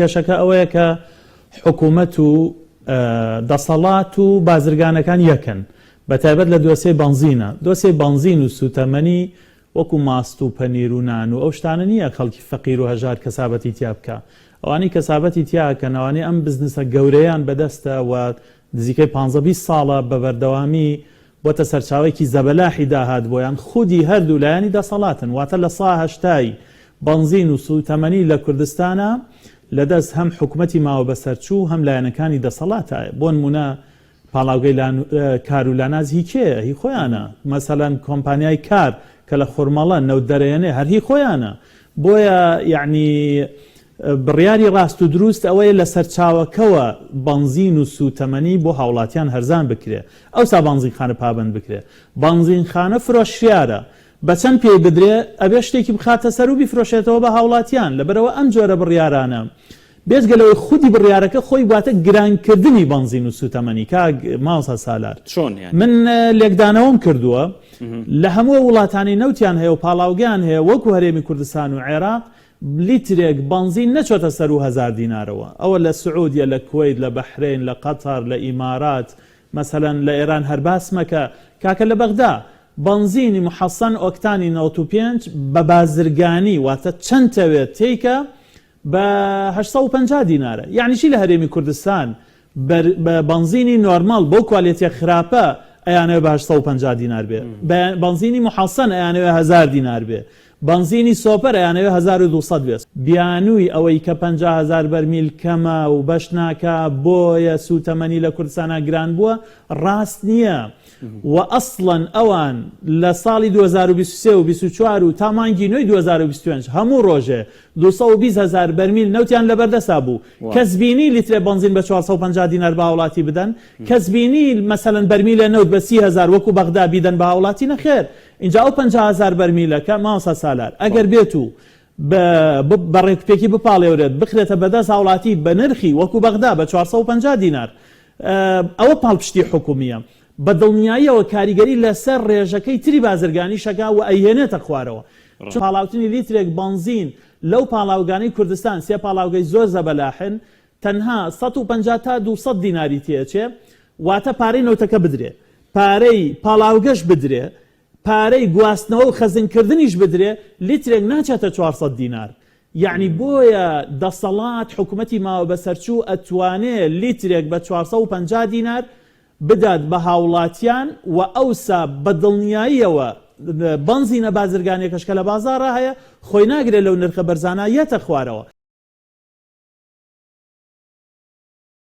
کێشەکە ئەوەیە کە حکوومەت و دەسەڵات و بازرگانەکان یەکن، بەتایبەت لە دۆسیەی بەنزینە. دۆسیەی بەنزین و سووتەمەنی وەکو ماست و پەنیر و نان و ئەو شتانە نییە خەڵکی فەقیر و هەژار کەسابەتی تیا بکا. ئەوانەی کەسابەتی تیا ئەکەن، ئەوانەی ئەم بزنسە گەورەیان بەدەستە و نزیکەی پانزە 20 ساڵە بە بەردەوامی بۆتە سەرچاوەیەکی زەبەلاحی داهات بۆیان، خودی هەردوو لایەنی دەسەڵاتن، واتە لە سا هەشتای بەنزین و سووتەمەنی لە کوردستانا لە دەست هەم حکومەتی ماوە بەسەرچوو هەم لایەنەکانی دەسەڵاتایە، بۆنموونە پاڵاوگەی کار و لاناز هی کێیە؟ هی خۆیانە، مەسەلەن کۆمپانیای کار کە لە خورمەڵە نەوت دەرەیەنێ هەر هی خۆیانە، بۆیە یەعنی بڕیاری ڕاست و دروست ئەوەیە لە سەرچاوەکەوە بەنزین و سووتەمەنی بۆ هاوڵاتیان هەرزان بکرێ ئەوسا بەنزینخانە پابەند بکرێ. بەنزینخانە فرۆشیارە بە چەند پێی بدرێ ئەبێ شتێکی بخاتە سەر و بیفرۆشێتەوە بە هاوڵاتیان لەبەرئەوە ئەم جۆرە بڕیارانە بێجگە لەوەی خودی بڕیارەکە خۆی واتە گرانکردنی بەنزین و سووتەمەنی کاک مامۆستا سالار چۆن یانی؟ من لێکدانەوەم کردووە لە هەموو ئەو وڵاتانەی نەوتیان هەیە و پاڵاوگەیان هەیە وەکو هەرێمی کوردستان و عێراق لیترێک بەنزین نەچۆتە سەروو هەزار دینارەوە ئەوە لە سعودیە لە کوەیت لە بەحرەین لە قەتەر لە ئیمارات مەسەلەن لە ئێران هەر باس مەکە کاکە لە بەغدا بەنزینی محەسەن ئۆکتانی 95 بە بازرگانی واتە چەند تەوێت تێیکە بە 850 دینارە یعنی چی لە هەرێمی کوردستان بە بەنزینی نۆرماڵ بەو کوالێتیە خراپە ئەیانەوێ بە 850 دینار بێ بەنزینی محەسەن ئەیانەوێ هەزار دینار بێ بەنزینی سۆپەر ئەیانەوێ 1200 بێ. بیانووی ئەوەی کە 50 هەزار بەرمیل کەمە و بەش ناکا بۆیە سووتەمەنی لە کوردستانا گران بووە ڕاست نییە و ئەسڵەن ئەوان لە ساڵی 2023 و 24 و تا مانگی نۆی 2025 هەموو ڕۆژێ 220 هەزار بەرمیل نەوتیان لەبەردەسا بوو کەس بینی لیترێ بەنزین بە 450 دینار بە هاوڵاتی بدەن؟ کەس بینی مەسەلەن بەرمیلێ نەوت بە 30 هەزار وەکو بەغدا بیدەن بە هاوڵاتی؟ نەخێر. ئینجا ئەو 50 هەزار بەرمیلە کە مامۆستا سالار ئەگەر بێت و بە ڕێکوپێکی بپاڵێورێت بخرێتە بەدەست هاوڵاتی بە نرخی وەکو بەغدا بە 450 دینار ئەوە پاڵپشتی حکومییە بە دڵنیاییەوە کاریگەری لەسەر ڕێژەکەی تری بازرگانیش ئەکا و ئەیهێنێتە خوارەوە. چون پاڵاوتنی لیترێک بەنزین لەو پاڵاوگانەی کوردستان، سێ پاڵاوگەی زۆر زەبەلاحن، تەنها 150 تا 200 دیناری تێئەچێ، واتە پارەی نەوتەکە بدرێ، پارەی پاڵاوگەش بدرێ، پارەی گواستنەوە و خەزنکردنیش بدرێ، لیترێک ناچێتە 400 دینار. یەعنی بۆیە دەسەڵات حکومەتی ماوە بەسەرچوو ئەتوانێ لیترێک بە 450 دینار بدات بە هاوڵاتیان و ئەوسا بە دڵنیاییەوە بەنزینە بازرگانیەکەش کە لە بازاڕا هەیە خۆی ناگرێ لەو نرخە بەرزانە یەتە خوارەوە.